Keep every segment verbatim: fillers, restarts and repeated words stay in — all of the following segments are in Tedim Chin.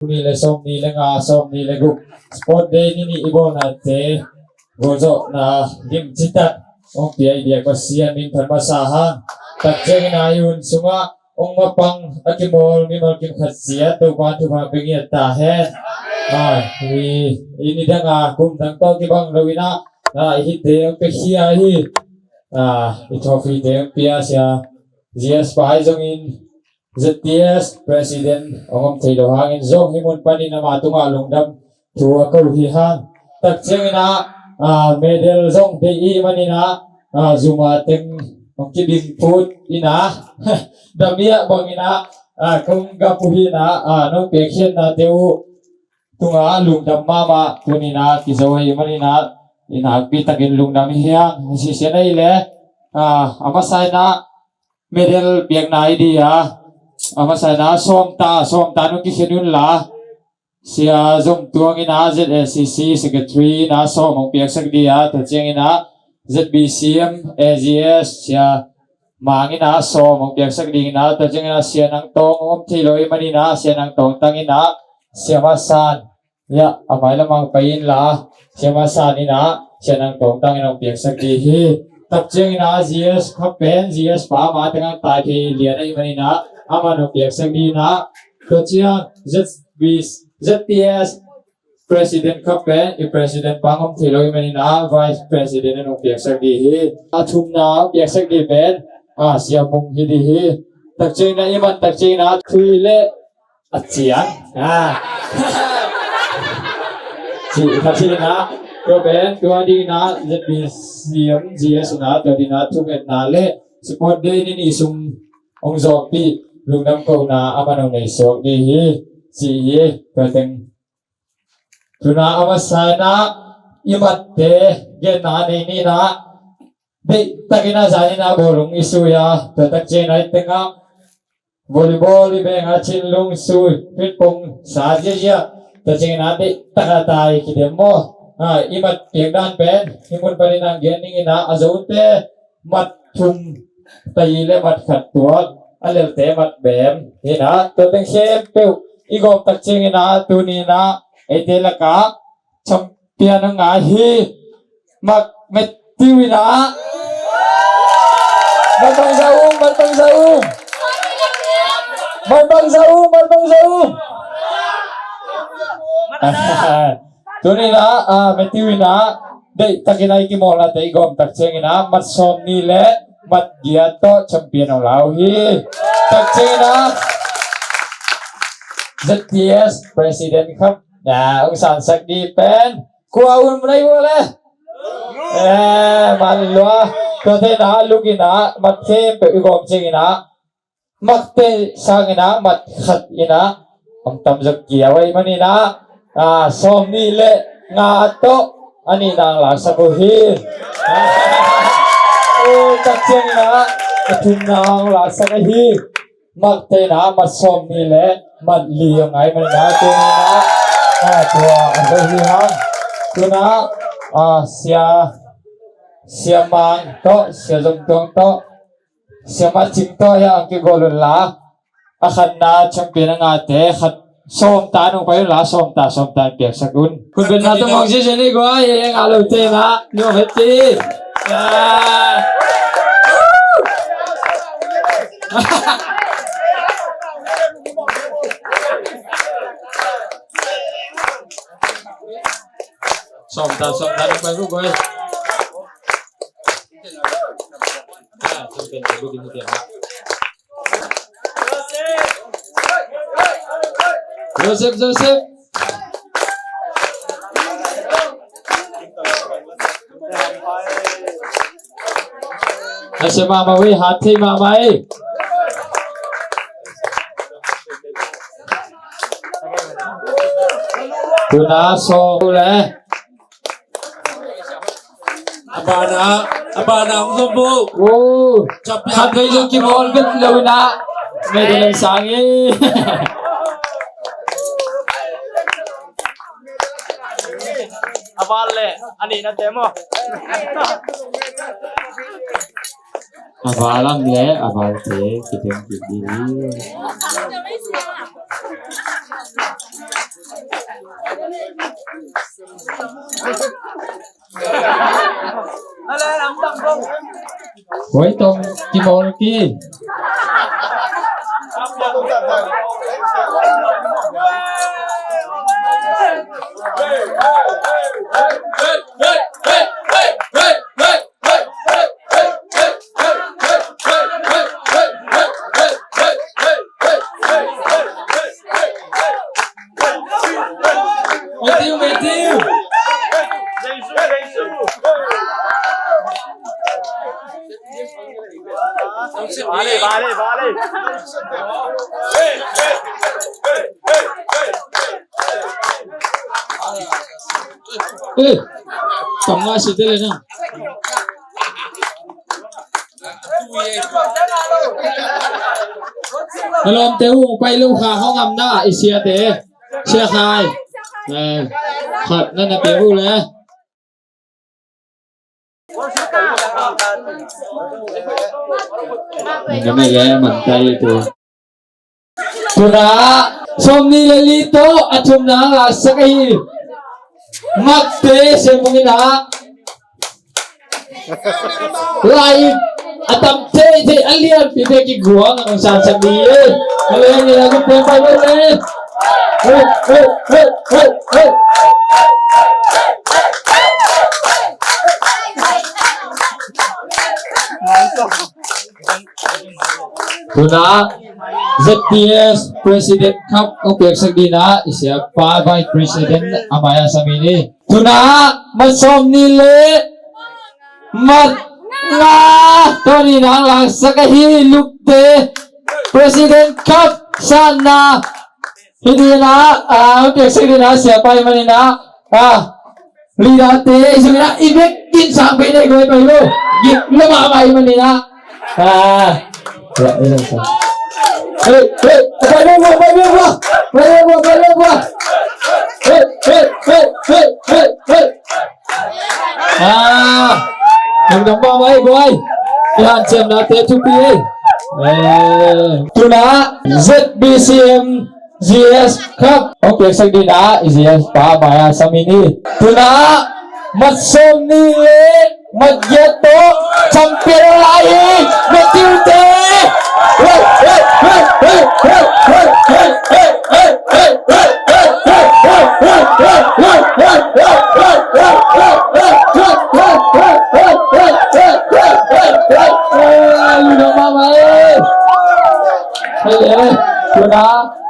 Nih le sawmnih le nga, sawmnih le guk Sport Day ni nih i bawlnate gualzawhna limci tak hong pia i biak Pasian min phat masa hang. Tak ciangin a i hun sungah hong mapang a kimawl mimal kim khat ciat Topa thupha pia ngiat ta hen. Ai, i, i nidang a kum dang tawh kibang lo in ah, a, i hihte hong piakhia hi. A, i trophy te hong pia sia G S pa hi zongin Z T S President hong om thei lo hangin zong hih mun panin ama tungah lungdam thu a ko hi hang. Tak ciangin ah, ah, medal zong deih i hih manin ah, ah, zuma teng hong kibing phut in ah, damiah bangin ah, ah, kong gap uh hi in ah, ah, nong piakkhiatnate uh tungah lungdam mahmah tunin ah kizo ahih manin ah, i nakpi takin lungdam hi hang. Sisia na hi le, ah, a masa in ah medal piakna i di a, a masa in ah sawmta, sawmta nong kikhen un la. Sia Zom Tuang in ah Z S C C Secretary in ah sawm hong piaksak di a, tua ciangin ah Z B C M A G S Sia Mang in ah sawm hong piaksak ding in ah, tua ciangin ah Sia Nang Tawng hong om thei lo i hih manin ah Sia Nang Tawng tang in ah Sia Masan, ya, a mailam ah pai in la, Sia Masan in ah Sia Nang Tawng tang in hong piaksak di hi. Tak ciangin ah G S kha pen, G S pa ama teng ah tai thei lian ahih manin ah aman hong piaksak di in ah, tua ciang Z B, Z T S President kha pen, i President pa hong om thei lo i hih manin ah Vice President in hong piaksak di hi. A thumna hong piaksak di pen, a, Sia Mung hi di hi. Tak ciangin ah, i man tak ciangin ah, thui le a ciang. A. Ci kha ci in ah, tua pen, tua ding in ah Z B C M G S in ah, tua ding in ah thungetna le Sport Day ni nih sung hong zawhpih lungdam kohna aman hong nei suak di hi. Ci hi, tua teng. Tuna a masa in ah i matte genna nei ni in ah, deih takin ah zan in ah bawlung i sui a, tua tak ciangin ah i teng ah volleyball i beng a, chinlung sui, pingpong sa ziahziah, tua ciangin ah deih tak a tai kidem maw. A, i mat piak dan pen hih mun panin ah gen ning in ah, a zote mat thum tai le mat khat tuak, a lelte mat bem hi in ah, tua teng khempeuh i gawm tak ciangin ah tuni in ah eite lakah champion a ngah hi. Mak Matthew in ah. Mat bangzah um, mat bangzah um. Mat bangzah um, mat bangzah um. Tuni in ah, ah, Matthew in ah deih takin ah i kimawlnate i gawm tak ciangin ah mat sawmnih le mat giat tawh champion hong la uh hi. Tak ciangin ah Z T S President Cup na hong sansak di pen kua um na i uh le. Eh, man lua. Tuate in ah luk in ah mat khempeuh i gawm ciangin ah makte sangin ah mat khat in ah hong tam zok kiau ahih manin ah, ah, sawmnih le nga tawh a nihna hong laksak uh hi. Eh, tak ciangin ah a thumna hong laksak ahi. Makte in ah mat sawmnih le mat li hong ngah ahih manin ah tuni in ah, ah, tua a zo hi hang. Tuna, ah, Sia, Sia Mang tawh, Sia Zom Tuang tawh, Sia Mat Cing tawh hiah hong kigawl un la. A khatna champion a ngahte khat sawmta nong pai un la, sawmta, sawmta in piaksak un. Khut beng na tawh mawk ziahziah ni guai, e, e, ngah lote in ah nuam het ti. Ah. Sawmta, sawmta nong pai uh guai. Ah, champion Facebook in tiang. Joseph, Joseph. Nasem mahmah uh hi, hat thei mahmah hi. Tuna sawm le. A bana, a bana hong zom bu. Oh. Champion. Khat vei zong kimawl vet lo in ah. Medal hong sang hi. A val le a nihna te maw. A val lam le a val te kitem kik ding hi. Huai tong kimawl ki. Matthew, Matthew. Vale, vale, vale. Eh, tong nga si te le na. Na lawmte uh pai lo kha hong am na i siate. Sia khai. Eh, khat na na pia uh le. Ina mai le man tai tu. Tuna sawmnih le li tawh a thumna laksak ahi. Makte siamung ina. Lai a tam thei thei a lianpi te kiguang a kong sansak ding hi. A lian ina kong pia pai lo le. Hey, hey, hey, hey, hey. Tuna Z P S President Cup hong piaksak dingin ah i siapa Vice President a mai-ah sam hi ni. Tuna mat sawmnih le mat nga tawh ni nang laksak ahi Lukte President Cup sanna hi dingin ah, ah, hong piaksak dingin ah siapa hi manin ah, ah, Leader te i zong ina i bek in sang bei nei guai pai lo. Gik lo mahmah i manin ah. Ah. Hey, hey, pai lo bua, pai lo bua. Pai lo bua, pai lo bua. Hey, hey, hey, hey, hey, hey. Ah. Lungdam mahmah ei guai. I hanciamnate thupi ei. Eh. Tuna Z B C M G S Cup hong piaksak dingin ah i G S pa mai-ah sam hi ni. Tuna mat sawmnih le mat giat tawh champion lai hi Matthew te. Tuna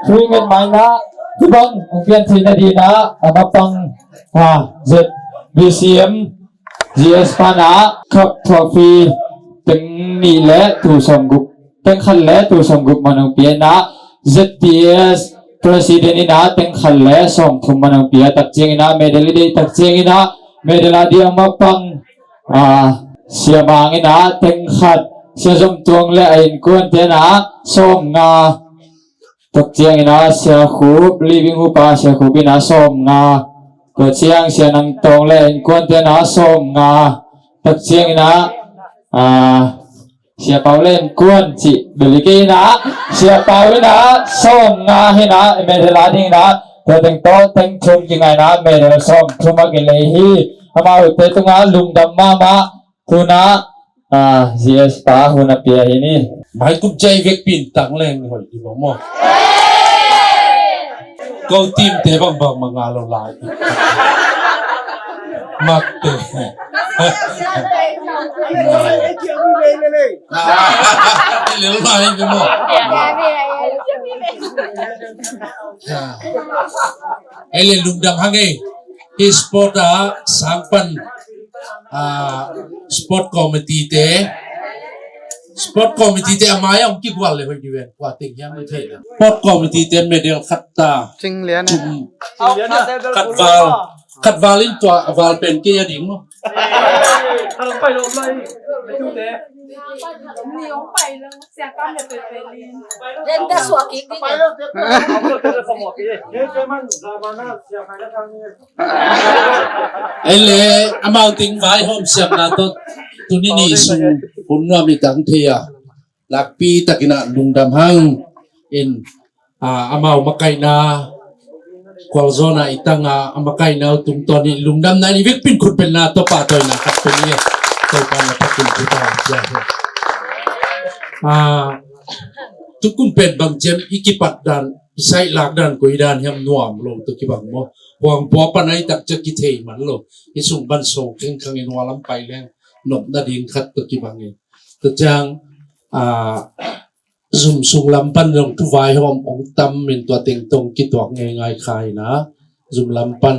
three minute mai na. Hi bang hong pian theihna dingin ah a mapang, ah, Z B C M G S pa na cup trophy teng nih le tul sawmguk, teng khat le tul sawmguk man hong pia in ah Z P S President in ah teng khat le sawmthum man hong pia. Tak ciangin ah medal i deih tak ciangin ah medal a ding a mapang, ah, Sia Mang in ah teng khat, Sia Zom Tuang le a innkuante in ah sawmnga. Tak ciangin ah Sia Khup, Living Hope a Sia Khup in ah sawmnga. Tua ciang Sia Nang Tawng le innkuante in ah sawmnga. Tak ciangin ah, ah, Sia Pau le innkuan cih bel hi kei in ah Sia Pau in ah sawmnga hi in ah medal a ding in ah tua teng tawh teng thum kingai in ah medal sawmthum a kilei hi. Amaute tungah lungdam mahmah. Tuna, ah, G S pa hun a pia hi ni. Mai kum cai vek pin tang leng hoih di maw. Ko team te bang bang manga lo lai. Mak te. Lel mai di maw. Ei le lungdam hang ei. Hi sport a sang pan, ah, sport committee te, sport committee te a mai-ah hong kigual le hoih di ven, kua teng hiam i thei. Sport committee te medal khat ta. Cing lian a. Thum. Khat val, khat val in tua a val pen kei a ding maw. Ei le, amau teng vaihawm siamna tawh tuni ni sung hun nuam i tang thei a, nakpi takin ah lungdam hang in, ah, amau makaihna Khualzawhna i tanga a makaina uh tungtawn i lungdamna i vekpi in khutbetna tawh pahtawina khat pen i. Topa na takin thupha hong pia hi. Ah, tukum pen bang ciam i kipat dan, i saih lak dan, koi dan hiam nuam lo tawh kibang maw. Huang pua pan a i tak ciang kithei man lo. I sung ban so khengkhang in hualam pai leng nopna ding khat tawh kibang in. Tua ciang, ah, zum sung lam pan zong thuvai hawm hong tam in tua teng tawh kituak ngeingai kha hi na. Zum lam pan,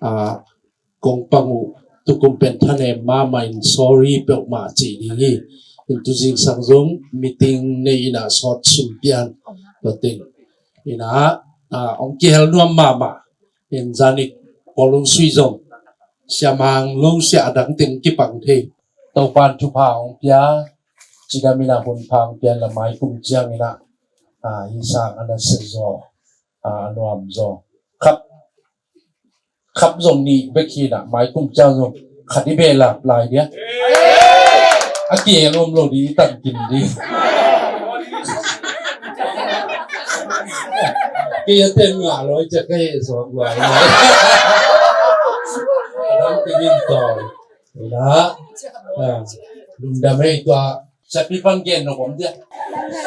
ah, kong pang uh tukum pen thanem mahmah in sorry peuhmah ci ding hi. In tu zingsang zong meeting nei in a sawt sim pian tua teng. In a, ah, hong kihel nuam mahmah. In zanik Paul Lung Sui zong siamang lo sia adang teng kipang thei. Topan thupha hong pia, cidam in a hun pha hong pia la mai kum ciang in a, ah, hi sang a na se zaw, ah, a nuam zaw. Khap, khap zong nih bek hi na, mai kum ciang zong khat i behlap lai dia. A kieng om lo di, i tan kim di. Kei a ten ngah lo i ciak ka heh suak luai na. Adang tingin tawi. Ina, ah, lungdam hei tua. Siapi pan gen nong om dia.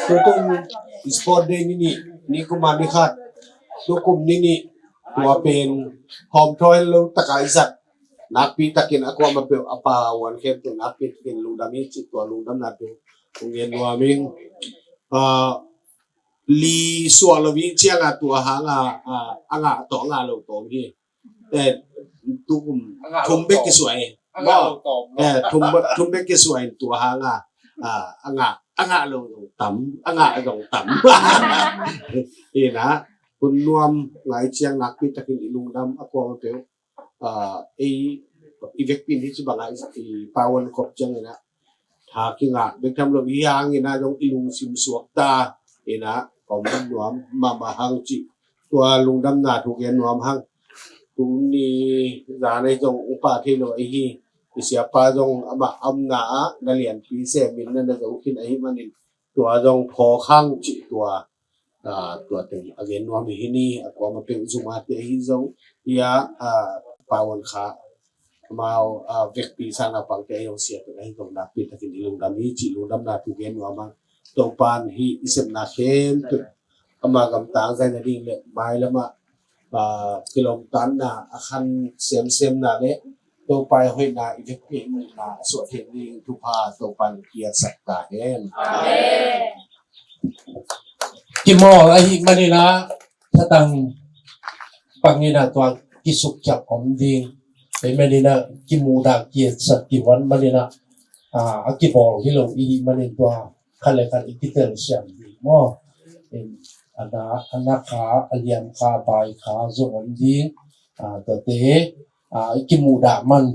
Tukum sport day ni nih, ni kum a ni khat. Tukum ni nih, tua pen hawm thawi lo taka i zat. Nakpi takin a kuamah peuh a pa wan khem tu nakpi takin lungdam hi ci tua lungdamna tu. Kong gen nuam ing. Ah, li suah lo i ciang a tua hang a, ah, a ngah tawh a ngah lo tawh hi. Eh, tukum thum bek kisuai. Eh, thum, thum bek kisuai tua hang a, ah, a ngah, a ngah lo zong tam, a ngah zong tam. Ina, hun nuam ngai ciang nakpi takin i lungdam a kuamah peuh. Ah, i, i vekpi in hi ci bang a i, i pawan kop ciang ina. Tha kingah bek tham lo hi hang ina zong i lungsim suak ta ina, om nuam mahmah hang ci. Tua lungdamna thu gen nuam hang. Tuni zan ei zong upa thei lo ei hi. I siapa zong amah a omna ah na lianpi semin na na zo khin ahi manin tua zong phawk hang ci tua. Ah, tua teng a gen nuam hi ni, a kuamah peuh zumate ahi zong, ia, ah, pawan kha amau, ah, vekpi sang a pangte ahi zong, siate ahi zong nakpi takin i lungdam hi ci lungdamna thu gen nuam hang. Topan hi i sepna khempeuh ama gamtang zai nading le mailam ah, ah, kilawmtanna a khan semsemna le Topa i hoihna i vekpi i muhna a suah theih ding thupha Topan kiatsak ta hen. Amen. Kimawl ahih manin ah thatang pangin ah tua kisukkhiat om ding. Ahih manin ah kimuhdah kiatsak kihuan manin ah, ah, a kibawl hi lo i hih manin tua khat le khat i kitelsiam ding maw. In, a na, a na kha, a liam kha, a bai kha zong om ding. Ah, tuate, ah, i kimuhdah man,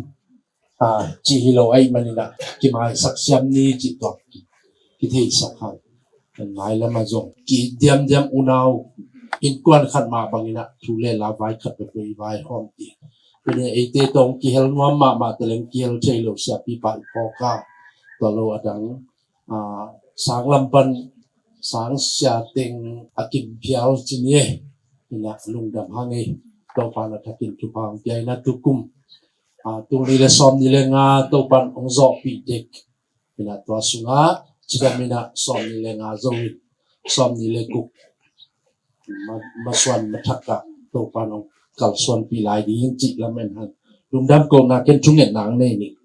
ah, ci hi lo ahih manin ah kimaisak siam ni cih tua ki, kitheisak hang. Kan mailam ah zong ki diamdiam unau innkuan khat mah bangin ah thu le la vai khat peuhpeuh i vaihawm ding. Tuni eite tawh kihel nuam mahmah teleng kihel thei lo siapipa i phawk a, tua lo adang, ah, sang lam pan sang sia teng a kimphial ci ni e. Ina lungdam hang e. Topa na thakin thupha hong pia ina tukum, ah, tul nih le sawm nih le nga Topan hong zawhpih dek. Ina tua sungah cidam ina sawm nih le nga zo in sawm nih le guk ma, masuan mathak ah Topan hong kalsuanpih lai ding cih lamen hang. Lungdam ko na ken thungetna hong nei ning.